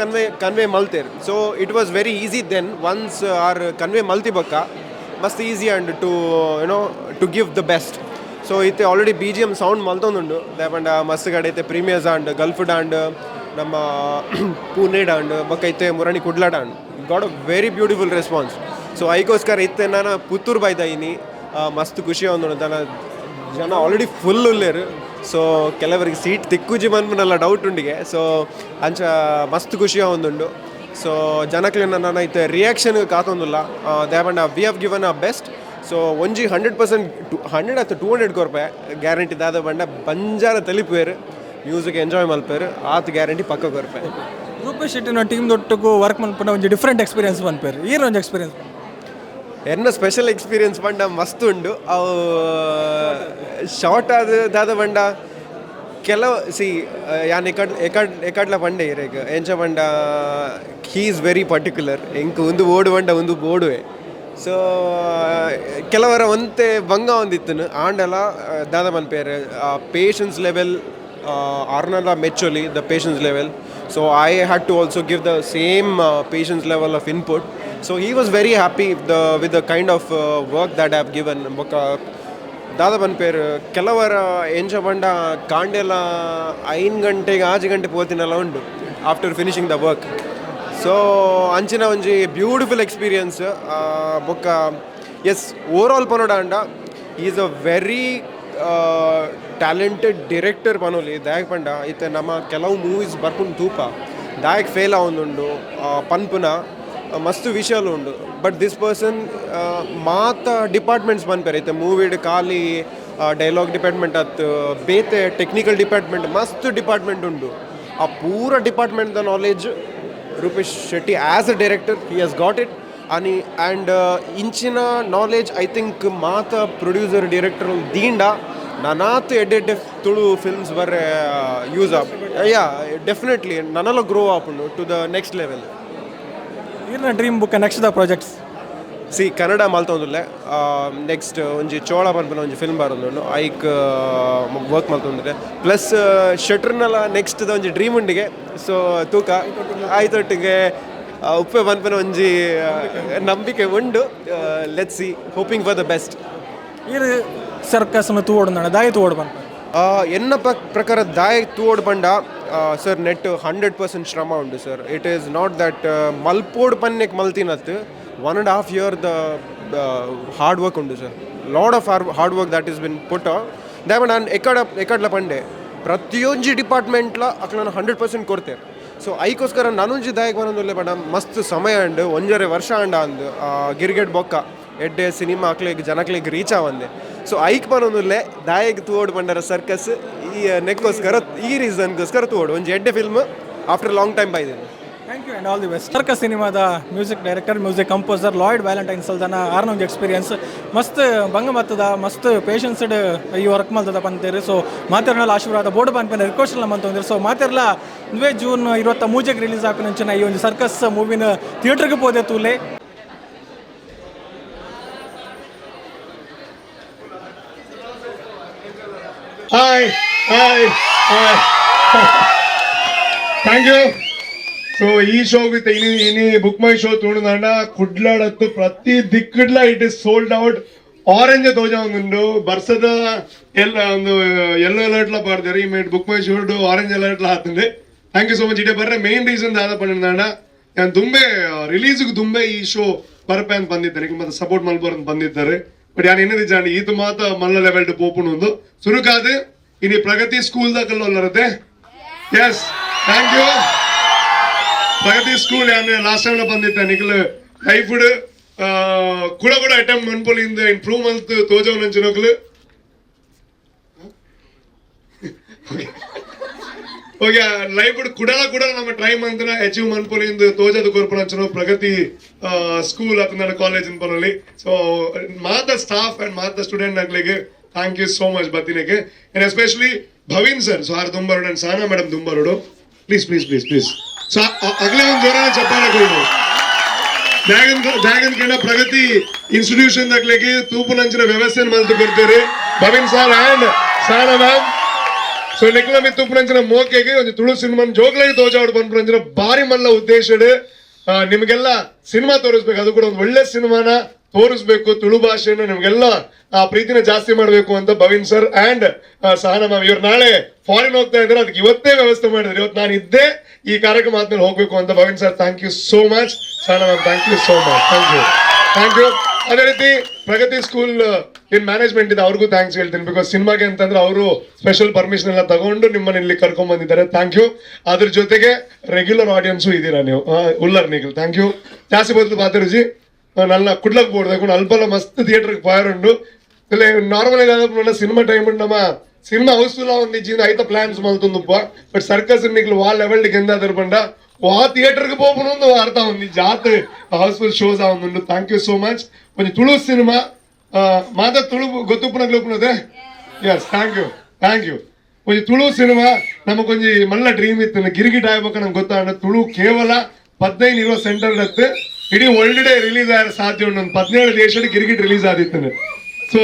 ಕನ್ವೆ ಮಲ್ತೇರ್. So it was very easy then. Once R convey ಮಲ್ತಿ ಬೊಕ್ಕ ಮಸ್ತ್ easy and to give the best. So ಇತ್ತೆ ಆಲ್ರೆಡಿ ಬಿಜಿಎಮ್ ಸೌಂಡ್ ಮಲ್ತೊಂದುಂಡು. ದಾಯೆ ಮಸ್ತ್ ಕಡೆ ಇತ್ತೆ premieres and Gulf and ನಮ್ಮ ಪೂನೆ ಡಾಂಡ್ ಬೊಕ್ಕ ಇತ್ತೆ ಮುರಣಿ Kudla and got a very beautiful response. So ಐಕೋಸ್ಕರ ಇತ್ತೆ ನಾನು ಪುತ್ತೂರು ಬೈದಾಯಿನಿ. ಮಸ್ತ್ ಖುಷಿ ಆವೊಂದುಂಡು. ತನ ಜನ ಆಲ್ರೆಡಿ ಫುಲ್ ಉಲ್ಲೇರು. ಸೊ ಕೆಲವರಿಗೆ ಸೀಟ್ ತಿಕ್ಕುಜಿ ಮನ್ಪುನಲ್ಲ ಡೌಟ್ ಉಂಡಿಗೆ. ಸೊ ಅಂಚ ಮಸ್ತ್ ಖುಷಿ ಆವೊಂದುಂಡು. ಸೊ ಜನಕ್ಲೆನ ನಾನು ಇತ್ತೆ ರಿಯಾಕ್ಷನ್ ಕಾತೊಂದುಲ್ಲ. ದಾಯೆ ಪಂಡ we have given our best. So ಒಂಜಿ 100%, 100 ಅತ್ತ 200 ಕೊರ್ಪೆ ಗ್ಯಾರಂಟಿ. ದಾದ ಪಂಡ ಬಂಜಾರ ತೆಲಿಪುವೆರ್, ಮ್ಯೂಸಿಕ್ ಎಂಜಾಯ್ ಮಲ್ಪೆರ್, ಆತ್ ಗ್ಯಾರಂಟಿ ಪಕ್ಕ ಕೊರ್ಪೆ. ರೂಪೇಶ್ ಶೆಟ್ಟಿನ ಟೀಮ್ ದೊಟ್ಟುಗು ವರ್ಕ್ ಮಲ್ಪುನ ಒಂಜಿ ಡಿಫ್ರೆಂಟ್ ಎಕ್ಸ್ಪೀರಿಯನ್ಸ್ ಪನ್ಪೇರು. ಈರ್ ಒಂಜಿ ಎಕ್ಸ್ಪೀರಿಯನ್ಸ್? ಎನ್ನ ಸ್ಪೆಷಲ್ ಎಕ್ಸ್ಪೀರಿಯನ್ಸ್ ಪಂಡ ಮಸ್ತ್ ಉಂಡು. ಅವು ಶಾರ್ಟ್ ಆದ ದಾದ ಪಂಡ ಕೆಲವು, ಸಿ, ಯಾನ್ ಎಕಡ್ ಎಕಡ್ ಎಕಡ್ಲ ಪಂಡೆ ಇರೆಗ್. ಎಂಚ ಪಂಡ he is very particular. ಎಂಕ್ ಒಂದು ಬೋಡು ಪಂಡ ಒಂದು ಬೋಡುವೆ. ಸೊ ಕೆಲವರ ಒಂತೆ ಬಂಗ ಒಂದಿತ್ತನು. ಆಂಡಲ ದಾದ ಪನ್ಪೇರ್, ಪೇಷನ್ಸ್ ಲೆವೆಲ್ ಆರ್ನಲ ಮೆಚ್ಚೊಲಿ, the patience level. So I had to also give the same patience level of input. So he was very happy the with the kind of work that have given. ಬೊಕ್ಕ ದಾದ ಪನ್ಪೇರ್, ಕೆಲವರ ಎಂಚ ಪಂಡ ಕಾಂಡೆಲ 5 ಗಂಟೆಗೆ 6 ಗಂಟೆ ಪೋತಿನೆಲ್ಲ ಉಂಡು after finishing the work. So ಅಂಚಿನ ಒಂಜಿ ಬ್ಯೂಟಿಫುಲ್ ಎಕ್ಸ್ಪೀರಿಯನ್ಸ್. ಬೊಕ್ಕ S, over all ಪನೋಡಾಂಡ is a very talented director ಪನೊಲಿ. ದಾಯಕ್ ಪಂಡ ಇತ್ತೆ ನಮ್ಮ ಕೆಲವು ಮೂವೀಸ್ ಬರ್ಪುಂಡು ತೂಪ, ದಾಯಕ್ ಫೇಲ್ ಆವೊಂದುಂಡು ಪನ್ಪುನ ಮಸ್ತ್ ವಿಷಯಲು ಉಂಡು. But this person ಮಾತ ಡಿಪಾರ್ಟ್ಮೆಂಟ್ಸ್ ಪನ್ಪೆರ್. ಇತ್ತೆ ಮೂವಿಡ್ ಖಾಲಿ ಡೈಲಾಗ್ ಡಿಪಾರ್ಟ್ಮೆಂಟ್ ಅತ್, ಬೇತೆ ಟೆಕ್ನಿಕಲ್ ಡಿಪಾರ್ಟ್ಮೆಂಟ್, ಮಸ್ತ್ ಡಿಪಾರ್ಟ್ಮೆಂಟ್ ಉಂಡು. ಆ ಪೂರ department the knowledge Rupesh Shetty as a director he has got it. Ani and ಇಂಚಿನ knowledge I think ಮಾತ ಪ್ರೊಡ್ಯೂಸರ್ ಡೈರೆಕ್ಟರ್ ದೀಂಡ ನನಾತ್ ಎಡ್ಡೆ ಎಡ್ಡೆ ತುಳು ಫಿಲ್ಮ್ಸ್ ಬರ್ರೆ ಯೂಸ್ ಆಪ್, ಯಾ, ಡೆಫಿನೆಟ್ಲಿ ನನಲ ಗ್ರೋ ಆಪುಂಡು to the next level. ಈರ್ನ ಡ್ರೀಮ್ ಬೊಕ್ಕ next the projects? C, Kannada ಮಲ್ತೊಂದುಲ್ಲೆ. Next ಒಂಜಿ ಚೋಳ ಪನ್ಪುನ ಒಂಜಿ ಫಿಲ್ಮ್ ಬರೊಂದುಂಡು. ಐಕ್ ವರ್ಕ್ ಮಲ್ತೊಂದುಲ್ಲೆ. ಪ್ಲಸ್ ಶೆಟ್ರ್ನಲ ನೆಕ್ಸ್ಟ್ ಒಂಜಿ ಡ್ರೀಮ್ ಉಂಡಿಗೆ. ಸೊ ತೂಕ, ಆಯ್ತೊಟ್ಟಿಗೆ ಉಪ್ಪೆ ಪನ್ಪುನ ಒಂಜಿ ನಂಬಿಕೆ ಉಂಡು. Let's see, hoping for the best. ಈರ್ ಸರ್ಕಸ್ ತೂವೊಡು, ದಾಯಿ ತೂವೊಡು ಪನ್ಪ? ಎನ್ನ ಪ್ರಕಾರ ದಾಯ ತೂವೊಡು ಪಂಡ ಸರ್, ನೆಟ್ 100% ಶ್ರಮ ಉಂಡು sir. It is not that ಮಲ್ಪೋಡ್ ಪನ್ನೆಕ್ ಮಲ್ತಿನತ್. 1.5 year the hard work ಉಂಡು sir, lot of hard work that is been put. ದಾಯೆ ನಾನು ಎಕಡ ಎಕಡ್ಲ ಪಂಡೆ, ಪ್ರತಿಯೊಂಜಿ ಡಿಪಾರ್ಟ್ಮೆಂಟ್ಲ ಅಕ್ಲನ 100% ಕೊಡ್ತೇವೆ. ಸೊ ಐಕೋಸ್ಕರ ನಾನೊಂಜಿ ದಾಯಕ್ ಬರೋದಿಲ್ಲ ಪಂಡ ಮಸ್ತ್ ಸಮಯ ಉಂಡು. 1.5 ವರ್ಷ ಅಂಡ ಅಂದು ಗಿರ್ಗೆಟ್ ಬೊಕ್ಕ ಎಡ್ಡೆ ಸಿನಿಮಾ ಅಕ್ಲೆಗ್ ಜನಕ್ಲೆಗ್ ರೀಚ್ ಆವಂದೆ. ಸೊ ಐಕ್ ಪನೊಂದುಲ್ಲೆ, ದಾಯಗ್ ತೂವೊಡು ಪಂಡರ ಸರ್ಕಸ್ ಈ ನೆಕ್ಕೋಸ್ಕರ, ಈ ರೀಸನ್ಗೋಸ್ಕರ ತೂವೊಡು. ಒಂಜಿ ಎಡ್ಡೆ film after long time ಬೈದಿನಿ. Thank you and all the best. Circus ಸಿನಿಮಾದ music director, music composer Lloyd Valentine Saldanha ಆರ್ನ ಒಂಜಿ ಎಕ್ಸ್ಪೀರಿಯನ್ಸ್ ಮಸ್ತ್ ಬಂಗ ಮತ್ತದ, ಮಸ್ತ್ ಪೇಷನ್ಸ್ಡ್ ಈ ವರ್ಕ್ ಮಲ್ತದ ಪಂತೇರು. ಸೊ ಮಾತೆರ್ನಲ ಆಶೀರ್ವಾದ ಬೋರ್ಡ್ ಪನ್ಪಿನ ರಿಕ್ವೆಸ್ಟ್ ಮಂತೊಂದಿರು. ಸೊ ಮಾತೆರ್ಲ ಒಂದುವೇ ಜೂನ್ 23ಕ್ಕೆ ರಿಲೀಸ್ ಆಪಿನಂಚಿನ ಈ ಒಂದು ಸರ್ಕಸ್ ಮೂವಿನ ಥಿಯೇಟರ್ಗೆ ಪೋದೆ ತೂಲೆ. Hi, hi, hi, thank you. So ಈ ಶೋ ವಿತ್ ಇನಿ ಇನಿ ಬುಕ್ ಮೈ ಶೋ ತೂಣುದಾಂಡ ಕುಡ್ಲಾಡತ್ತು ಪ್ರತಿ ದಿಕ್ಕಡ್ಲ it is sold out. Orange ತೋಜ ಒಂದುಂಡು. ಬರ್ಸದ ಎಲ್ಲ ಒಂದು ಎಲ್ಲೋ ಅಲರ್ಟ್ಲ ಪಾಡ್ದೇರು. ಈ made book my show orange ಅಲರ್ಟ್ಲ ಆತುಂಡು. Thank you so much. ಇಡೆ ಬರ್ರೆ ಮೇನ್ ರೀಸನ್ ದಾದ ಪಂಡಾಂಡ ನಾನು ದುಂಬೆ ರಿಲೀಸ್ಗೆ ದುಂಬೆ ಈ ಶೋ ಬರ್ಪೆ ಅಂತ ಬಂದಿದ್ದಾರೆ, ಮತ್ತೆ ಸಪೋರ್ಟ್ ಮಲ್ಬೋರ್ ಅಂತ ಬಂದಿದ್ದಾರೆ. ಬಟ್ ಯಾನ್ ಎನ್ನದಿ ಜಾಣಿ ಇದು ಮಾತ ಮಲ್ಲ ಲೆವೆಲ್ ಪೋಪುಣು ಒಂದು ಸುರುಕಾದ ಇನಿ ಪ್ರಗತಿ ಸ್ಕೂಲ್ ದಾಕಲ್ಲೊಲ್ಲರತೆ. Yes, thank you Pragathi school. ಯಾನ್ ಲಾಸ್ಟ್ ಟೈಮ್ ಬಂದಿದ್ದೆ. ನಿಖಲ್ ಲೈಫ್ ಕೂಡ ಕೂಡ ಅಟೆಂಪ್ಟ್ ಮನ್ಪೊಲಿಂದ ಇಂಪ್ರೂವ್ ಮಲ್ತ್ ತೋಜವ್ ನಂಚಿನಕ್ಲು. ಓಕೆ, ಲೈಫ್ ಕುಡಲ ಕೂಡ ನಮ್ಮ ಟ್ರೈ ಮಂತ್ನ ಅಚೀವ್ ಮನ್ಪೊಲಿಂದ ತೋಜದ ಕೊರ್ಪುನಂಚಿನ ಪ್ರಗತಿ ಸ್ಕೂಲ್ ಅಥವಾ ನನ್ನ ಕಾಲೇಜ್ ಪನೊಲಿ. ಸೊ ಮಾತ ಸ್ಟಾಫ್ ಅಂಡ್ ಮಾತ ಸ್ಟೂಡೆಂಟ್ ನಕ್ಲೆಗ್ thank you so much ಬತ್ತಿನಕ್ಕೆ. And especially Bhavin sir, so are ದುಂಬರುಡು and Sahana madam ದುಂಬರುಡು. Please please please please. So ಅಗಲೇ ಒಂದು ಜೋರಾದ ಚಪ್ಪಾಳೆ ಕೊಡು. ಡ್ಯಾಗನ್ ಕೇಂದ್ರ ಪ್ರಗತಿ ಇನ್ಸ್ಟಿಟ್ಯೂಷನ್ ದಕ್ಲೆಗೆ ತೂಪುನಂಚಿನ ವ್ಯವಸ್ಥೆ ಮಲ್ತು ಕೊಡ್ತೀರಿ Bhavin sir and Sahana ma'am. So ನಿಕ್ಲ ತೂಪುನಂಚಿನ ಮೋಕೆಗೆ ಒಂದು ತುಳು ಸಿನಿಮಾ ಜೋಗ್ಲಾಗಿ ತೋಜಾವಡು ಪನ್ಪುನಂಚಿನ ಬಾರಿ ಮಲ್ಲ ಉದ್ದೇಶಡ್ ನಿಮಗೆಲ್ಲ ಸಿನಿಮಾ ತೋರಿಸ್ಬೇಕು, ಅದು ಕೂಡ ಒಂದು ಒಳ್ಳೆ ಸಿನಿಮಾನ ತೋರಿಸ್ಬೇಕು, ತುಳು ಭಾಷೆಯನ್ನು ನಿಮ್ಗೆಲ್ಲ ಆ ಪ್ರೀತಿನ ಜಾಸ್ತಿ ಮಾಡಬೇಕು ಅಂತ Bhavin sir and Sahana ma'am ಇವ್ರು ನಾಳೆ ಫಾರಿನ್ ಹೋಗ್ತಾ ಇದ್ದಾರೆ, ಅದಕ್ಕೆ ಇವತ್ತೇ ವ್ಯವಸ್ಥೆ ಮಾಡಿದ್ರು. ಇವತ್ತು ನಾನು ಇದ್ದೇ ಈ ಕಾರ್ಯಕ್ರಮ ಆದ್ಮೇಲೆ ಹೋಗ್ಬೇಕು ಅಂತ. Bhavin sir thank you so much, Sahana ma'am thank you so much, thank you, thank you. ಅದೇ ರೀತಿ ಪ್ರಗತಿ ಸ್ಕೂಲ್ ಇನ್ ಮ್ಯಾನೇಜ್ಮೆಂಟ್ ಇದೆ, ಅವ್ರಿಗೂ thanks ಹೇಳ್ತೀನಿ. Because ಸಿನಿಮಾಗೆ ಅಂತಂದ್ರೆ ಅವರು ಸ್ಪೆಷಲ್ ಪರ್ಮಿಷನ್ ಎಲ್ಲ ತಗೊಂಡು ನಿಮ್ಮನ್ನ ಇಲ್ಲಿ ಕರ್ಕೊಂಡ್ ಬಂದಿದ್ದಾರೆ, thank you. ಅದ್ರ ಜೊತೆಗೆ ರೆಗ್ಯುಲರ್ ಆಡಿಯನ್ಸು ಇದ್ದೀರಾ ನೀವು, ಉಲ್ಲರ್ ನಿಖಿಲ್, thank you. ಜಾಸ್ತಿ ಬದಲು ಪಾತಿರುಜಿ ನನ್ನ ಕುಡ್ಲಕ್ ಬೋರ್ಡ್ ಅಲ್ಪಲ್ಲ ಮಸ್ತ್ ಥಿಯೇಟರ್ ಫೈರ್ ಉಂಡು. ನಾರ್ಮಲ್ ಸಿನಿಮಾ ಟೈಮ್ ನಮ್ಮ ಸಿನಿಮಾ ಹೌಸ್ಫುಲ್ ಒಂದು ಜೀವನ ಐತ ಪ್ಲಾನ್ಸ್ ಮಲ್ತೊಂದುಪ್ಪ. ಬಟ್ ಸರ್ಕಸ್ ನಿಕ್ಲು ವಾ ಲೆವೆಲ್ ಗೆಂದಾದರ್ ಬಂಡ ವಾ ಥಿಯೇಟರ್ಗೆ ಪೋಪುನು ಒಂದು ಅರ್ಥ ಒಂದು ಜಾತ್ ಹೌಸ್ಫುಲ್ ಶೋಸ್ ಆವೊಂದುಂಡು. Thank you so much. ಒಂಜಿ ತುಳು ಸಿನಿಮಾ ಮಾತ Tulu ಗೊತ್ತುಪ್ಪುನಗ್ಲು ಉಪ್ಪುನದೆ. Yes, thank you, thank you. ಒಂಜಿ ತುಳು ಸಿನಿಮಾ ನಮಗೊಂಜಿ ಮಲ್ಲ ಡ್ರೀಮ್ ಇತ್ತು. ಗಿರಿಗಿಟ್ ಆಗ್ಬೇಕು ನಂಗೆ ಗೊತ್ತಾಂಡ ತುಳು ಕೇವಲ 15 ಇರುವ ಸೆಂಟರ್ ಇತ್ತು, ಇಡೀ ವರ್ಲ್ಡ್ ಡೇ ರಿಲೀಸ್ ಆಗ ಸಾಧ್ಯ ಉಂಟು. ಒಂದು 17 ದೇಶದ ಗಿರಿಗಿಟ್ ರಿಲೀಸ್ ಆದಿತ್ತು. ಸೊ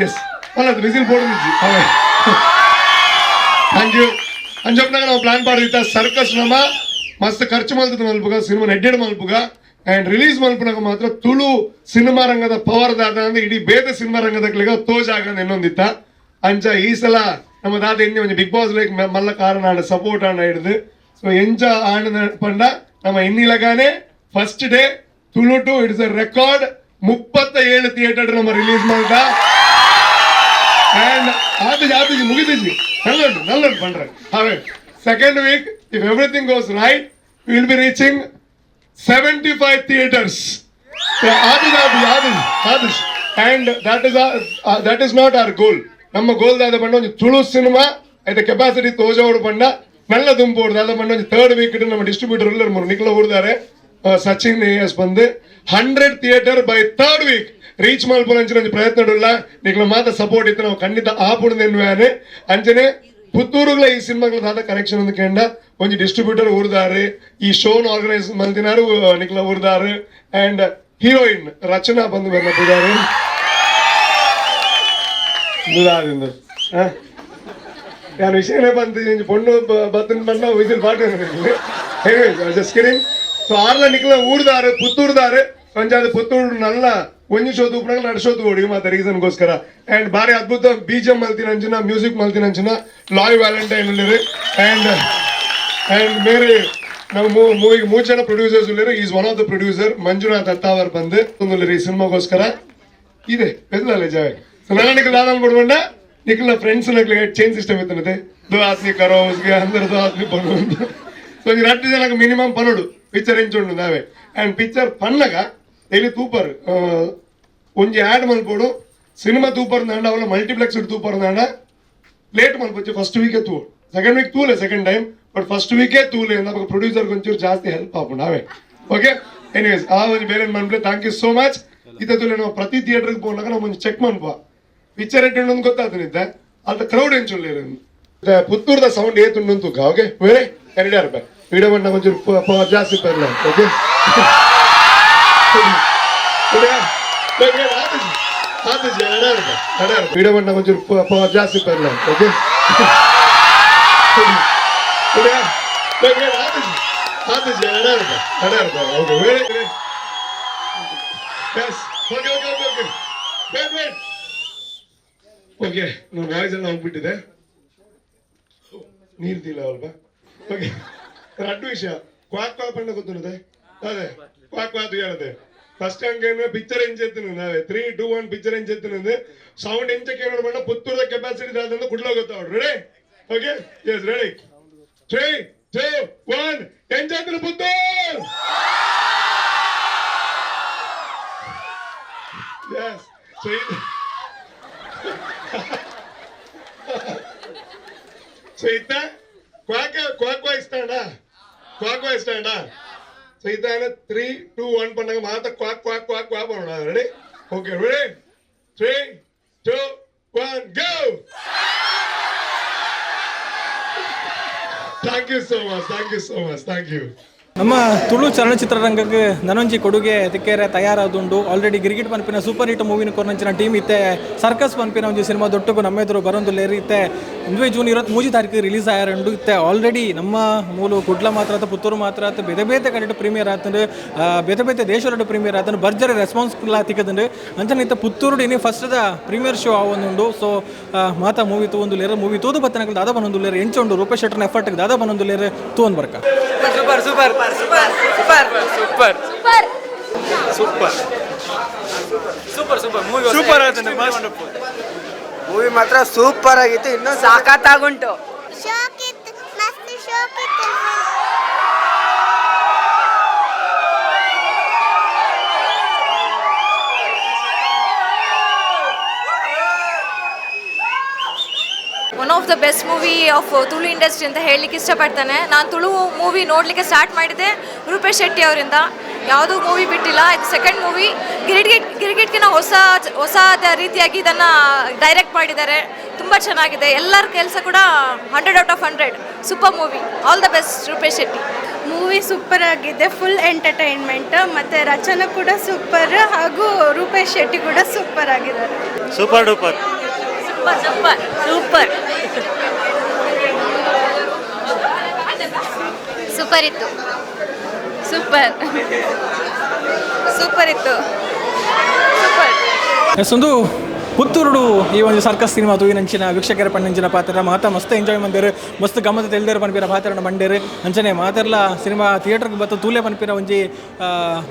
ಎಸ್ ಅಲ್ಲ ವಿಸಿಲ್ ಬೋರ್ಡ್. Thank you. ಅಂಜಪ್ನಾಗ ನಾವು ಪ್ಲಾನ್ ಮಾಡಿದ್ದ ಸರ್ಕಸ್ ನಮ್ಮ ಮಸ್ತ್ ಖರ್ಚು ಮಲ್ತದ ಮಲ್ಪುಗ ಸಿನಿಮಾ ಎಡ್ಡೆಡ್ ಮಲ್ಪುಗ ಅಂಡ್ ರಿಲೀಸ್ ಮಲ್ಪುನಾಗ ಮಾತ್ರ ತುಳು ಸಿನಿಮಾ ರಂಗದ ಪವರ್ ದಾದ ಅಂದ್ರೆ ಇಡೀ ಬೇದ ಸಿನಿಮಾ ರಂಗದ ತೋಜ್ ಆಗ ಇನ್ನೊಂದಿತ್ತ. ಅಂಚ ಈ ಸಲ ನಮ್ಮ ದಾದ ಎಣ್ಣೆ ಒಂಜಿ ಬಿಗ್ ಬಾಸ್ ಲೈಕ್ ಮಲ್ಲ ಕಾರಣ ಆಂಡ ಸಪೋರ್ಟ್ ಆಂಡ ಹಿಡ್ದು. ಸೊ ಎಂಚ ಆಂಡ ಪಂಡ ನಮ್ಮ ಇನ್ನಿಲಗಾನೆ first day Tulu to it's a record 37 theatre ನಮ್ಮ ರಿಲೀಸ್ ಮಾಡ್ದ. ಅಂಡ್ ಆತಜಿ ಆತಜಿ ಮುಗಿದಿಜಿ ನಲ್ಲುಂಟು ನಲ್ಲುಂಟು ಪಂಡ್ರೆ ಹಾವೆ. Second week if everything goes right will be reaching 75 theatres. ಆತಜಿ ಆತಜಿ ಆತಜಿ ಆತಜಿ. And that is not our goal. ನಮ್ಮ ಗೋಲ್ ದಾದ ಪಂಡ ಒಂಜಿ ತುಳು ಸಿನಿಮಾ ಐತ ಕೆಪಾಸಿಟಿ ತೋಜೋಡು ಪಂಡ ನಲ್ಲ ದುಂಪೋಡು ದಾದ ಪಂಡ ಒಂಜಿ ಥರ್ಡ್ ವೀಕ್ ನಮ್ಮ ಡಿಸ್ಟ್ರಿಬ್ಯೂಟರ್ ಉಲ್ಲೆರ್ ಮೂರು ನಿಕ್ಲ ಊರ್ದಾರೆ ಸಚಿನ್ ಎಸ್ ಬಂದು 100 theatre by third week reach ಮಲ್ಪುನಂಚಿನ ಒಂಜಿ ಪ್ರಯತ್ನ ಉಲ್ಲ. ನಿಕ್ಲ ಮಾತ ಸಪೋರ್ಟ್ ಇತ್ತು ನಾವು ಖಂಡಿತ ಆಪುಣದೆನ್ನುವಾನೆ. ಅಂಚನೆ ಪುತ್ತೂರುಗಳ ಈ ಸಿನಿಮಾಗಳ ದಾದ ಕನೆಕ್ಷನ್ ಒಂದು ಕೇಂಡ ಒಂಜಿ ಡಿಸ್ಟ್ರಿಬ್ಯೂಟರ್ ಊರ್ದಾರೆ, ಈ ಶೋನ್ ಆರ್ಗನೈಸ್ ಮಲ್ತಿನಾರು ನಿಕ್ಲ ಊರ್ದಾರು ಅಂಡ್ ಹೀರೋಯಿನ್ ರಚನಾ ಬಂದು ಬಂದಿದ್ದಾರೆ. ಯಾರು ವಿಷಯನೇ ಬಂತು ಪೊಣ್ಣು ಬತ್ತನ್ ಬಣ್ಣ ವಿಸಿಲ್ ಪಾಟ್. Just kidding. So ಆರ್ಲ ನಿಕ್ಲ ಊರ್ದಾರು ಪುತ್ತೂರ್ದಾರು ಒಂಜಾದ ಪುತ್ತೂರು ನಲ್ಲ ಒಂಜಿ ಶೋ ತೂಪುನಾಗ ನಡು ಶೋ ತೂವೊಡು ಮಾತ ರೀಸನ್ಗೋಸ್ಕರ. ಅಂಡ್ ಬಾರಿ ಅದ್ಭುತ ಬೀಜಂ ಮಲ್ತಿನಂಚಿನ ಮ್ಯೂಸಿಕ್ ಮಲ್ತಿನಂಚಿನ ಲಾಯ್ ವ್ಯಾಲೆಂಟೈನ್ ಉಲ್ಲೆರ್. ಅಂಡ್ ಅಂಡ್ ಮೇರೆ ನಾವು ಮೂವಿಗೆ ಮೂರು ಜನ ಪ್ರೊಡ್ಯೂಸರ್ಸ್ ಉಲ್ಲೆರ್. Is one of the producer Manjunath Attavar ಬಂದು ಉಲ್ಲೆರ್ ಈ ಸಿನಿಮಾಗೋಸ್ಕರ ಇದೆ ಬೆದಲಲ್ಲ ಜಾವೆ. ಸೊ ನನ್ನ ನಿಖಲ್ ದಾದ ಕೊಡ್ಕೊಂಡ ನಿಖಲ್ನ ಫ್ರೆಂಡ್ಸ್ ನಕ್ಲಿಗೆ ಚೈನ್ ಸಿಸ್ಟಮ್ ಇತ್ತನತೆ ದೋ ಆದ್ಮಿ ಕರೋ ಉಸ್ಗೆ ಅಂದರ್ ದೋ ಆದ್ಮಿ ಪನೋ. ಸೊ ಒಂಜಿ ರಡ್ಡ್ ಜನಕ್ಕೆ ಮಿನಿಮಮ್ ಪನೋಡು ಪಿಕ್ಚರ್ ಎಂಚುಂಡು ನಾವೇ. ಅಂಡ್ ಪಿಕ್ಚರ್ ಪನ್ನಗ ಡೈಲಿ ತೂಪರ್ ಒಂಜಿ ಆ್ಯಡ್ ಮಲ್ಪೋಡು ಸಿನಿಮಾ ತೂಪರ್ ನಾಂಡ ಅವಲ ಮಲ್ಟಿಪ್ಲೆಕ್ಸ್ ತೂಪರ್ ನಾಂಡ ಲೇಟ್ ಮಲ್ಪೊಚ್ಚಿ ಫಸ್ಟ್ ವೀಕೆ ತೂ ಸೆಕೆಂಡ್ ವೀಕ್ ತೂಲೆ ಸೆಕೆಂಡ್ ಟೈಮ್ ಬಟ್ ಫಸ್ಟ್ ವೀಕೇ ತೂಲೆ ನಮಗೆ ಪ್ರೊಡ್ಯೂಸರ್ ಒಂಚೂರು ಜಾಸ್ತಿ ಹೆಲ್ಪ್ ಆಪುಂಡು ನಾವೇ. ಓಕೆ, ಎನಿವೇಸ್ ಆ ಒಂಜಿ ಬೇರೆ ಮನ್ಪ್ಲೆ. Thank you so much. ಇತ್ತ ತೂಲೆ ನಾವು ಪ್ರತಿ ಥಿಯೇಟರ್ಗೆ ಪೋನಾಗ ನಾವು ಒಂಜಿ ಚೆಕ್ ಮನ್ಪ ಪಿಕ್ಚರ್ ಎಡ್ ಉಂಡು ಗೊತ್ತಾತನಿದ್ದೆ ಅಲ್ತ ಕ್ರೌಡ್ ಎಂಚುಲ್ಲೇರು ಪುತ್ತೂರ್ದ ಸೌಂಡ್ ಏತುಂಡು ತೂಕ. ಓಕೆ, ಬೇರೆ ಕನ್ನಡ ರೂಪಾಯಿ ವಿಡಿಯೋ ಬಣ್ಣ ಒಂಚೂರು ಪವರ್ ಜಾಸ್ತಿ ಬರಲ್ಲ. ಓಕೆ, ವಿಡಿಯೋ ಬಣ್ಣ ಒಂಚೂರು ಪವರ್ ಜಾಸ್ತಿ ಬರಲ್ಲ. ಓಕೆ, ಓಕೆ, ನನ್ನ ವಾಯ್ಸ್ ಎಲ್ಲ ಹೋಗ್ಬಿಟ್ಟಿದೆ, ನೀರು ತಿಲ್ಲ ಅಲ್ವಾ. ಓಕೆ, ರಡ್ಡು ವಿಷಯ ಕ್ವಾಕ್ ಕ್ವಾಕ್ ಪಂಡ ಗೊತ್ತುನ್ನದೆ. ಅದೇ ಕ್ವಾಕ್ ಕ್ವಾಕ್ ಹೇಳದೆ ಫಸ್ಟ್ ಹಂಗೆ ಪಿಕ್ಚರ್ ಎಂಚೆತ್ತಿನ ನಾವೇ 3 2 1 ಪಿಕ್ಚರ್ ಎಂಚೆತ್ತಿನ ಸೌಂಡ್ ಎಂಚಕ್ಕೆ ಕೇಳೋಣ ಬಣ್ಣ ಪುತ್ತೂರದ ಕೆಪಾಸಿಟಿ ದಾದಂದು ಕುಡ್ಲ ಗೊತ್ತಾವ್. Ready? Okay, yes, ready. 3 2 1 ಎಂಚೆತ್ತಿನ ಪುತ್ತೂರ್. Yes. So ಇತ್ತ ಕ್ವಾಕ್ ಕ್ವಾಕ್ ಇಷ್ಟಾಂಡ, ಕ್ವಾಕ್ ಇಷ್ಟಾಂಡ. ಸೊ ಇದ್ದಾನೆ 3 2 1 ಪಣ್ಣಗ ಮಾತ ಕ್ವಾಕ್ ಕ್ವಾಕ್ ಕ್ವಾಕ್ ಕ್ವಾಕ್ ಮಾಡೋಣ. Ready? Okay, ready. 3 2 1 go. Thank you so much, thank you so much, thank you. ನಮ್ಮ ತುಳು ಚಲನಚಿತ್ರರಂಗಕ್ಕೆ ನನೊಂಜಿ ಕೊಡುಗೆ ತಿಕ್ಕೇರೆ ತಯಾರಾದುಂಡು. ಆಲ್ರೆಡಿ ಗಿರಿಗಿಟ್ ಪನ್ಪಿನ ಸೂಪರ್ ಹಿಟ್ ಮೂವಿನ ಕೊರ್ನಂಚಿನ ಟೀಮ್ ಇತ್ತೆ ಸರ್ಕಸ್ ಪನ್ಪಿನ ಒಂಜಿ ಸಿನಿಮಾ ದೊಟ್ಟುಗು ನಮ್ಮೆದುರು ಬರೊಂದುಲ್ಲೆರ್. ಇತ್ತೆ ಒಂದುವೇ ಜೂನ್ 23 ತಾರೀಕು ರಿಲೀಸ್ ಆಯಾರುಂಡು. ಇತ್ತೆ ಆಲ್ರೆಡಿ ನಮ್ಮ ಮೂಲು ಕುಡ್ಲ ಮಾತ್ರ ಆತ ಪುತ್ತೂರು ಮಾತ್ರ ಆತ ಬೇತೆ ಬೇತೆ ಕಡೆಟ್ ಪ್ರೀಮಿಯರ್ ಆತಂಡು, ಬೇತೆ ಬೇತೆ ದೇಶದ ಪ್ರೀಮಿಯರ್ ಆತಂಡು, ಭರ್ಜರಿ ರೆಸ್ಪಾನ್ಸ್ ತಿಕ್ಕದಂಡು. ಅಂಚನೆ ಇತ್ತೆ ಪುತ್ತೂರು ಇನಿ ಫಸ್ಟ್ದ ಪ್ರೀಮಿಯರ್ ಶೋ ಆವೊಂದುಂಡು. ಸೊ ಮಾತಾ ಮೂವಿ ತೂವೊಂದುಲ್ಲೆರ್, ಮೂವಿ ತೂದು ಬತ್ತನಕಲ್ ದಾದ ಬನೊಂದುಲ್ಲೆರ್, ಎಂಚ ಉಂಡು ರೂಪೇಶ್ ಶೆಟ್ಟರ್ನ ಎಫರ್ಟ್ ದಾದ ಬನೊಂದುಲ್ಲೆರ್ ತೂವೊಂದು ಬರ್ಕ. Super super super super super super super super super movie super movie ಮಾತ್ರ ಸೂಪರ್ ಆಗಿತ್ತು, ಇನ್ನೂ ಸಾಕತ್ತಾಗುಂಟು. ಶೋಕಿತ್ತು, ಮಸ್ತ್ ಶೋಕಿತ್ತು. One of the best movie of Tulu industry ಅಂತ ಹೇಳಲಿಕ್ಕೆ ಇಷ್ಟಪಡ್ತೇನೆ. ನಾನು ತುಳು ಮೂವಿ ನೋಡಲಿಕ್ಕೆ ಸ್ಟಾರ್ಟ್ ಮಾಡಿದ್ದೆ ರೂಪೇಶ್ ಶೆಟ್ಟಿ ಅವರಿಂದ, ಯಾವುದೂ ಮೂವಿ ಬಿಟ್ಟಿಲ್ಲ. ಇದು ಸೆಕೆಂಡ್ ಮೂವಿ. ಗಿರಿಗಿಟ್ಗಿನ ಹೊಸ ಹೊಸದ ರೀತಿಯಾಗಿ ಇದನ್ನು ಡೈರೆಕ್ಟ್ ಮಾಡಿದ್ದಾರೆ, ತುಂಬ ಚೆನ್ನಾಗಿದೆ. ಎಲ್ಲರ ಕೆಲಸ ಕೂಡ 100 out of 100. Super movie, all the best Rupesh Shetty. Movie super ಆಗಿದೆ, ಫುಲ್ ಎಂಟರ್ಟೈನ್ಮೆಂಟ್. ಮತ್ತು ರಚನಾ ಕೂಡ ಸೂಪರ್, ಹಾಗೂ ರೂಪೇಶ್ ಶೆಟ್ಟಿ ಕೂಡ ಸೂಪರ್ ಆಗಿದ್ದಾರೆ. Super duper super super super super ಇತ್ತು, ಸೂಪರ್ ಸೂಪರ್ ಇತ್ತು, ಸೂಪರ್. ಎಸ್, ಒಂದು ಪುತ್ತೂರುಡು ಈ ಒಂದು ಸರ್ಕಸ್ ಸಿನಿಮಾ ತೂಯಿನಂಚಿನ ವೀಕ್ಷಕರ ಪಣ್ಣಂಚಿನ ಪಾತ್ರ ಮಾತಾ ಮಸ್ತ್ ಎಂಜಾಯ್ ಮಂದಿರು, ಮಸ್ತ್ ಗಮನ ತೆಲ್ದೇರು ಪನ್ಪಿರ ಪಾತ್ರನ ಬಂಡೇರು. ಅಂಚನೆ ಮಾತೆರ್ಲ ಸಿನಿಮಾ ಥಿಯೇಟರ್ಗೆ ಬತ್ತ ತೂಲೆ ಪನ್ಪಿರ ಒಂಜಿ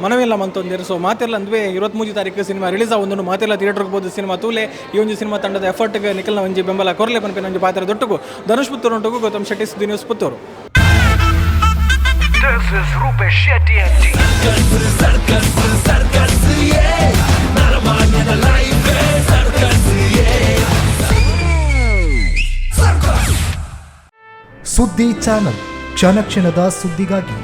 ಮನವಿಲ್ಲ ಮಂತೊಂದಿರು. ಸೊ ಮಾತೆರ್ಲ ಅಂದ್ವೆ 23 ತಾರೀಕು ಸಿನಿಮಾ ರಿಲೀಸ್ ಆವೊಂದುಂಡು. ಮಾತೆರ್ಲ ಥಿಯೇಟರ್ಗೆ ಬೋದು ಸಿನಿಮಾ ತೂಲೆ ಈ ಒಂಜಿ ಸಿನಿಮಾ ತಂಡದ ಎಫರ್ಟ್ಗೆ ನಿಖಲ್ನ ಒಂಜಿ ಬೆಂಬಲ ಕೊರಲೆ ಪನ್ಪಿನ ಒಂಜಿ ಪಾತ್ರ ದೊಟ್ಟುಗು. ಧನುಷ್ ಪುತ್ತೂರು ಉಂಟುಗು, ಗೌತಮ್ ಶೆಟ್ಟಿ, ಸುದ್ದಿ news, Puttur. This is Rupesh Shetty and team. ಸುದ್ದಿ ಚಾನಲ್ ಕ್ಷಣ ಕ್ಷಣದ ಸುದ್ದಿಗಾಗಿ.